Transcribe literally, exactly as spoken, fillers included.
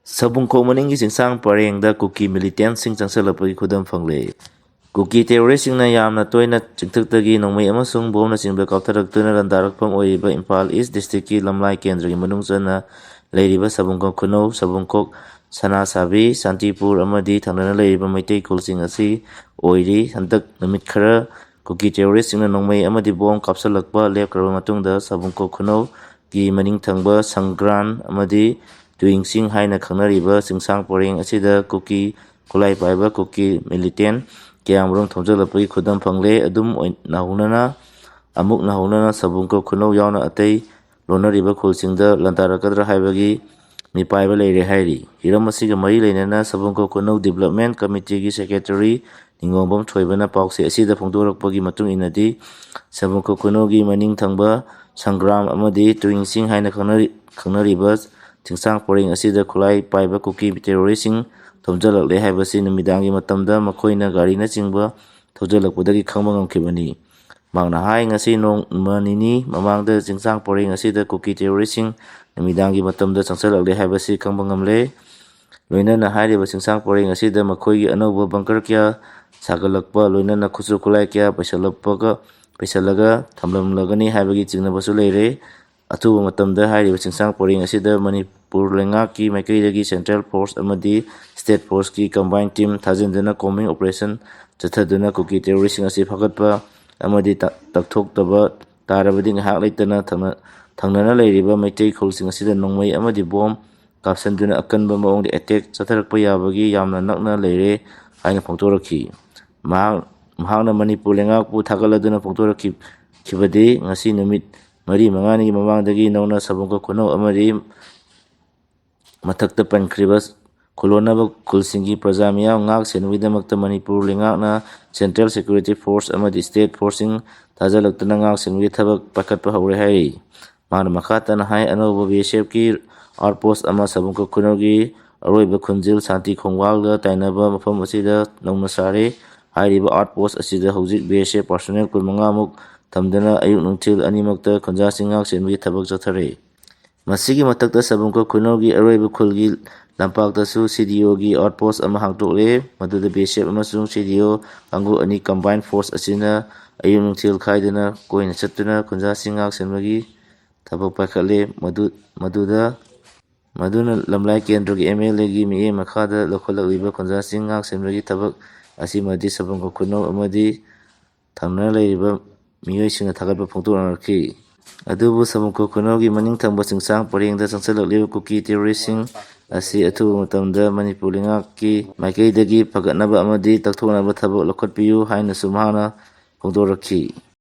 ꯁꯕꯨꯡꯈꯣꯛ ꯃꯅꯤꯡꯒꯤ ꯆꯤꯡꯁꯥꯡ ꯄꯔꯦꯡꯗ ꯀꯨꯀꯤ ꯃꯤꯂꯤꯇꯦꯟꯁꯤꯡ ꯆꯪꯁꯤꯜꯂꯛꯄꯒꯤ ꯈꯨꯗꯝ ꯐꯪꯂꯦ꯫ ꯀꯨꯀꯤ ꯇꯦꯔꯣꯔꯤꯁꯁꯤꯡꯅ ꯌꯥꯝꯅ ꯇꯣꯏꯅ ꯆꯤꯡꯊꯛꯇꯒꯤ ꯅꯣꯡꯃꯩ ꯑꯃꯁꯨꯡ ꯕꯣꯝꯅꯆꯤꯡꯕ ꯀꯥꯞꯊꯔꯛꯇꯨꯅ ꯂꯥꯟꯗꯥꯔꯛꯐꯝ ꯑꯣꯏꯔꯤꯕ ꯏꯝꯐꯥꯜ ꯏꯁ ꯗꯤꯁꯇ꯭ꯔꯤꯛꯀꯤ ꯂꯝꯂꯥꯏ ꯀꯦꯟꯗ꯭ꯔꯒꯤ ꯃꯅꯨꯡ ꯆꯟꯅ ꯂꯩꯔꯤꯕ ꯁꯕꯨꯡꯈꯣꯛ ꯈꯨꯅꯧ, ꯁꯕꯨꯡꯈꯣꯛ, ꯁꯅꯥꯁꯥꯕꯤ, ꯁꯥꯟꯇꯤꯄꯨꯔ ꯑꯃꯗꯤ ꯊꯪꯅꯅ ꯂꯩꯔꯤꯕ ꯃꯩꯇꯩ ꯈꯨꯜꯁꯤꯡ ꯑꯁꯤ ꯑꯣꯏꯔꯤ꯫ ꯍꯟꯗꯛ ꯅꯨꯃꯤꯠ ꯈꯔ ꯀꯨꯀꯤ ꯇꯦꯔꯣꯔꯤꯁꯁꯤꯡꯅ ꯅꯣꯡꯃꯩ ꯑꯃꯗꯤ ꯕꯣꯝ ꯀꯥꯞꯁꯤꯜꯂꯛꯄ ꯂꯦꯞꯈ꯭ꯔꯕ ꯃꯇꯨꯡꯗ ꯁꯕꯨꯡꯈꯣꯛ ꯈꯨꯅꯧꯒꯤ ꯃꯅꯤꯡ ꯊꯪꯕ ꯁꯪꯒ꯭ꯔꯥꯟ ꯑꯃꯗꯤ ꯇꯨꯌꯤꯡꯁꯤꯡ ꯍꯥꯏꯅ ꯈꯪꯅꯔꯤꯕ ꯆꯤꯡꯁꯥꯡ ꯄꯔꯦꯡ ꯑꯁꯤꯗ ꯀꯨꯀꯤ ꯈꯨꯠꯂꯥꯏ ꯄꯥꯏꯕ ꯀꯨꯀꯤ ꯃꯤꯂꯤꯇꯦꯟ ꯀꯌꯥꯃꯔꯨꯝ ꯊꯣꯝꯖꯤꯜꯂꯛꯄꯒꯤ ꯈꯨꯗꯝ ꯐꯪꯂꯦ꯫ ꯑꯗꯨꯝ ꯑꯣꯏ-, ꯅꯍꯧꯅꯅ, ꯑꯃꯨꯛ ꯅꯍꯧꯅꯅ ꯁꯕꯨꯡꯈꯣꯛ ꯈꯨꯅꯧ ꯌꯥꯎꯅ ꯑꯇꯩ ꯂꯣꯟꯅꯔꯤꯕ ꯈꯨꯜꯁꯤꯡꯗ ꯂꯥꯟꯗꯥꯔꯛꯀꯗ꯭ꯔꯥ ꯍꯥꯏꯕꯒꯤ ꯃꯤꯄꯥꯏꯕ ꯂꯩꯔꯦ ꯍꯥꯏꯔꯤ꯫ ꯍꯤꯔꯝ ꯑꯁꯤꯒ ꯃꯔꯤ ꯂꯩꯅꯅ ꯁꯕꯨꯡꯈꯣꯛ ꯈꯨꯅꯧ ꯗꯤꯕꯂꯞꯃꯦꯟ ꯀꯃꯤꯇꯤꯒꯤ ꯁꯦꯀ꯭ꯔꯦꯇꯔꯤ ꯅꯤꯡꯉꯣꯝꯕꯝ ꯊꯣꯏꯕꯅ ꯄꯥꯎꯆꯦ ꯑꯁꯤꯗ ꯐꯣꯡꯗꯣꯔꯛꯄꯒꯤ ꯃꯇꯨꯡ ꯏꯟꯅꯗꯤ, ꯁꯕꯨꯡꯈꯣꯛ ꯈꯨꯅꯧꯒꯤ ꯃꯅꯤꯡ ꯊꯪꯕ ꯁꯪꯒ꯭ꯔꯥꯝ ꯑꯃꯗꯤ ꯇꯨꯌꯤꯡꯁꯤꯡ ꯍꯥꯏꯅ ꯈꯪꯅꯔꯤ-, ꯈꯪꯅꯔꯤꯕ ꯆꯤꯡꯁꯥꯡ ꯄꯔꯦꯡ ꯑꯁꯤꯗ ꯈꯨꯠꯂꯥꯏ ꯄꯥꯏꯕ ꯀꯨꯀꯤ ꯇꯦꯔꯣꯔꯤꯁꯁꯤꯡ ꯊꯣꯝꯖꯤꯜꯂꯛꯂꯦ ꯍꯥꯏꯕꯁꯤ ꯅꯨꯃꯤꯗꯥꯡꯒꯤ ꯃꯇꯝꯗ ꯃꯈꯣꯏꯅ ꯒꯥꯔꯤꯅꯆꯤꯡꯕ ꯊꯧꯖꯤꯜꯂꯛꯄꯗꯒꯤ ꯈꯪꯕ ꯉꯝꯈꯤꯕꯅꯤ꯫ ꯃꯍꯥꯛꯅ ꯍꯥꯏ, ꯉꯁꯤ ꯅꯣꯡꯃ ꯅꯤꯅꯤ ꯃꯃꯥꯡꯗ ꯆꯤꯡꯁꯥꯡ ꯄꯔꯦꯡ ꯑꯁꯤꯗ ꯀꯨꯀꯤ ꯇꯦꯔꯣꯔꯤꯁꯁꯤꯡ ꯅꯨꯃꯤꯗꯥꯡꯒꯤ ꯃꯇꯝꯗ ꯆꯪꯁꯤꯜꯂꯛꯂꯦ ꯍꯥꯏꯕꯁꯤ ꯈꯪꯕ ꯉꯝꯂꯦ꯫ ꯂꯣꯏꯅꯅ ꯍꯥꯏꯔꯤꯕ ꯆꯤꯡꯁꯥꯡ ꯄꯔꯦꯡ ꯑꯁꯤꯗ ꯃꯈꯣꯏꯒꯤ ꯑꯅꯧꯕ ꯕꯪꯀꯔ ꯀꯌꯥ ꯁꯥꯒꯠꯂꯛꯄ, ꯂꯣꯏꯅꯅ ꯈꯨꯠꯁꯨ ꯈꯨꯠꯂꯥꯏ ꯀꯌꯥ ꯄꯩꯁꯜꯂꯛꯄꯒ, ꯄꯩꯁꯜꯂꯒ ꯊꯝꯂꯝꯂꯒꯅꯤ ꯍꯥꯏꯕꯒꯤ ꯆꯤꯡꯅꯕꯁꯨ ꯂꯩꯔꯦ꯫ ꯑꯊꯨꯕ ꯃꯇꯝꯗ ꯍꯥꯏꯔꯤꯕ ꯆꯤꯡꯁꯥꯡ ꯄꯔꯦꯡ ꯑꯁꯤꯗ ꯃꯅꯤꯄꯨꯔ ꯂꯩꯉꯥꯛꯀꯤ ꯃꯥꯏꯀꯩꯗꯒꯤ ꯁꯦꯟꯇ꯭ꯔꯦꯜ ꯐꯣꯔꯁ ꯑꯃꯗꯤ ꯁ꯭ꯇꯦꯠ ꯐꯣꯔꯁꯀꯤ ꯀꯝꯕꯥꯏꯟ ꯇꯤꯝ ꯊꯥꯖꯤꯟꯗꯨꯅ ꯀꯣꯝꯕꯤꯡ ꯑꯣꯄꯔꯦꯁꯟ ꯆꯠꯊꯗꯨꯅ ꯀꯨꯀꯤ ꯇꯦꯔꯣꯔꯤꯁꯁꯤꯡ ꯑꯁꯤ ꯐꯒꯠꯄ ꯑꯃꯗꯤ ꯇ-, ꯇꯛꯊꯣꯛꯇꯕ ꯇꯥꯔꯕꯗꯤ ꯉꯥꯏꯍꯥꯛ ꯂꯩꯇꯅ ꯊꯪꯅ-, ꯊꯪꯅꯅ ꯂꯩꯔꯤꯕ ꯃꯩꯇꯩ ꯈꯨꯜꯁꯤꯡ ꯑꯁꯤꯗ ꯅꯣꯡꯃꯩ ꯑꯃꯗꯤ ꯕꯣꯝ ꯀꯥꯞꯁꯤꯟꯗꯨꯅ ꯑꯀꯟꯕ ꯃꯑꯣꯡꯗ ꯑꯦꯇꯦꯛ ꯆꯠꯊꯔꯛꯄ ꯌꯥꯕꯒꯤ ꯌꯥꯝꯅ ꯅꯛꯅ ꯂꯩꯔꯦ ꯍꯥꯏꯅ ꯐꯣꯡꯗꯣꯔꯛꯈꯤ꯫ ꯃꯍꯥꯛ, ꯃꯍꯥꯛꯅ ꯃꯅꯤꯄꯨꯔ ꯂꯩꯉꯥꯛꯄꯨ ꯊꯥꯒꯠꯂꯗꯨꯅ ꯐꯣꯡꯗꯣꯔꯛꯈꯤꯕꯗꯤ ꯉꯁꯤ ꯅꯨꯃꯤꯠ ꯃꯔꯤ ꯃꯉꯥꯅꯤꯒꯤ ꯃꯃꯥꯡꯗꯒꯤ ꯅꯧꯅ ꯁꯕꯨꯡꯈꯣꯛ ꯈꯨꯅꯧ ꯑꯃꯗꯤ ꯃꯊꯛꯇ ꯄꯟꯈ꯭ꯔꯤꯕ ꯈꯨꯜꯂꯣꯟꯅꯕ ꯈꯨꯜꯁꯤꯡꯒꯤ ꯄ꯭ꯔꯖꯥ ꯃꯤꯌꯥꯝ ꯉꯥꯛ ꯁꯦꯟꯕꯒꯤꯗꯃꯛꯇ ꯃꯅꯤꯄꯨꯔ ꯂꯩꯉꯥꯛꯅ ꯁꯦꯟꯇ꯭ꯔꯦꯜ ꯁꯦꯀ꯭ꯌꯨꯔꯤꯇꯤ ꯐꯣꯔꯁ ꯑꯃꯗꯤ ꯁ꯭ꯇꯦꯠ ꯐꯣꯔꯁꯁꯤꯡ ꯊꯥꯖꯤꯜꯂꯛꯇꯨꯅ ꯉꯥꯛ ꯁꯦꯟꯕꯒꯤ ꯊꯕꯛ ꯄꯥꯏꯈꯠꯄ ꯍꯧꯔꯦ ꯍꯥꯏꯔꯤ꯫ ꯃꯥꯅ ꯃꯈꯥ ꯇꯥꯅ ꯍꯥꯏ, ꯑꯅꯧꯕ ꯕꯤ ꯑꯦꯁ ꯑꯦꯐꯀꯤ ꯑꯥꯎꯠ ꯄꯣꯁ ꯑꯃ ꯁꯕꯨꯡꯈꯣꯛ ꯈꯨꯅꯧꯒꯤ ꯑꯔꯣꯏꯕ ꯈꯨꯟꯖꯤꯜ ꯁꯥꯟꯇꯤ ꯈꯣꯡꯕꯥꯜꯒ ꯇꯥꯏꯅꯕ ꯃꯐꯝ ꯑꯁꯤꯗ ꯅꯧꯅ ꯁꯥꯔꯦ꯫ ꯍꯥꯏꯔꯤꯕ ꯑꯥꯎꯠ ꯄꯣꯁ ꯑꯁꯤꯗ ꯍꯧꯖꯤꯛ ꯕꯤ ꯑꯦꯁ ꯑꯦꯐ ꯄꯥꯔꯁꯣꯅꯦꯜ ꯀꯨꯟꯃꯉꯥꯃꯨꯛ ꯊꯝꯗꯨꯅ ꯑꯌꯨꯛ ꯅꯨꯡꯊꯤꯜ ꯑꯅꯤꯃꯛꯇ ꯈꯨꯟꯖꯥꯁꯤꯡ ꯉꯥꯛ ꯁꯦꯟꯕꯒꯤ ꯊꯕꯛ ꯆꯠꯊꯔꯤ꯫ ꯃꯁꯤꯒꯤ ꯃꯊꯛꯇ ꯁꯕꯨꯡꯈꯣꯛ ꯈꯨꯅꯧꯒꯤ ꯑꯔꯣꯏꯕ ꯈꯨꯜꯒꯤ ꯂꯝꯄꯥꯛꯇꯁꯨ ꯁꯤ ꯗꯤ ꯑꯣꯒꯤ ꯑꯥꯎꯠ ꯄꯣꯁ ꯑꯃ ꯍꯥꯡꯗꯣꯛꯂꯦ꯫ ꯃꯗꯨꯗ ꯕꯤ ꯑꯦꯁ ꯑꯦꯐ ꯑꯃꯁꯨꯡ ꯁꯤ ꯗꯤ ꯑꯣ ꯀꯥꯡꯕꯨ ꯑꯅꯤ ꯀꯝꯕꯥꯏꯟ ꯐꯣꯔꯁ ꯑꯁꯤꯅ ꯑꯌꯨꯛ ꯅꯨꯡꯊꯤꯜ ꯈꯥꯏꯗꯅ ꯀꯣꯏꯅ ꯆꯠꯇꯨꯅ ꯈꯨꯟꯖꯥꯁꯤꯡ ꯉꯥꯛ ꯁꯦꯟꯕꯒꯤ ꯊꯕꯛ ꯄꯥꯏꯈꯠꯂꯦ꯫ ꯃꯗꯨ ꯃꯗꯨꯗ ꯃꯗꯨꯅ ꯂꯝꯂꯥꯏ ꯀꯦꯟꯗ꯭ꯔꯒꯤ ꯑꯦꯝ ꯑꯦꯜ ꯑꯦꯒꯤ ꯃꯤꯠꯌꯦꯡ ꯃꯈꯥꯗ ꯂꯧꯈꯠꯂꯛꯂꯤꯕ ꯈꯨꯟꯖꯥꯁꯤꯡ ꯉꯥꯛ ꯁꯦꯟꯕꯒꯤ ꯊꯕꯛ ꯑꯁꯤꯃꯗꯤ ꯁꯕꯪ ꯈꯨꯅꯧ ꯑꯃꯗꯤ ꯊꯪꯅꯅ ꯂꯩꯔꯤꯕ ꯃꯤꯑꯣꯏꯁꯤꯡꯅ ꯊꯥꯒꯠꯄ ꯐꯣꯡꯗꯣꯛꯅꯔꯛꯈꯤ꯫ ꯑꯗꯨꯕꯨ ꯁꯕꯪ ꯈꯨꯅꯧꯒꯤ ꯃꯅꯤꯡ ꯊꯪꯕ ꯆꯤꯡꯁꯥꯡ ꯄꯔꯦꯡꯗ ꯆꯪꯁꯤꯜꯂꯛꯂꯤꯕ ꯀꯨꯀꯤ ꯇꯦꯔꯣꯔꯤꯁꯁꯤꯡ ꯑꯁꯤ ꯑꯊꯨꯕ ꯃꯇꯝꯗ ꯃꯅꯤꯄꯨꯔ ꯂꯩꯉꯥꯛꯀꯤ ꯃꯥꯏꯀꯩꯗꯒꯤ ꯐꯒꯠꯅꯕ ꯑꯃꯗꯤ ꯇꯛꯊꯣꯛꯅꯕ ꯊꯕꯛ ꯂꯧꯈꯠꯄꯤꯌꯨ ꯍꯥꯏꯅꯁꯨ ꯃꯍꯥꯛꯅ ꯐꯣꯡꯗꯣꯔꯛꯈꯤ꯫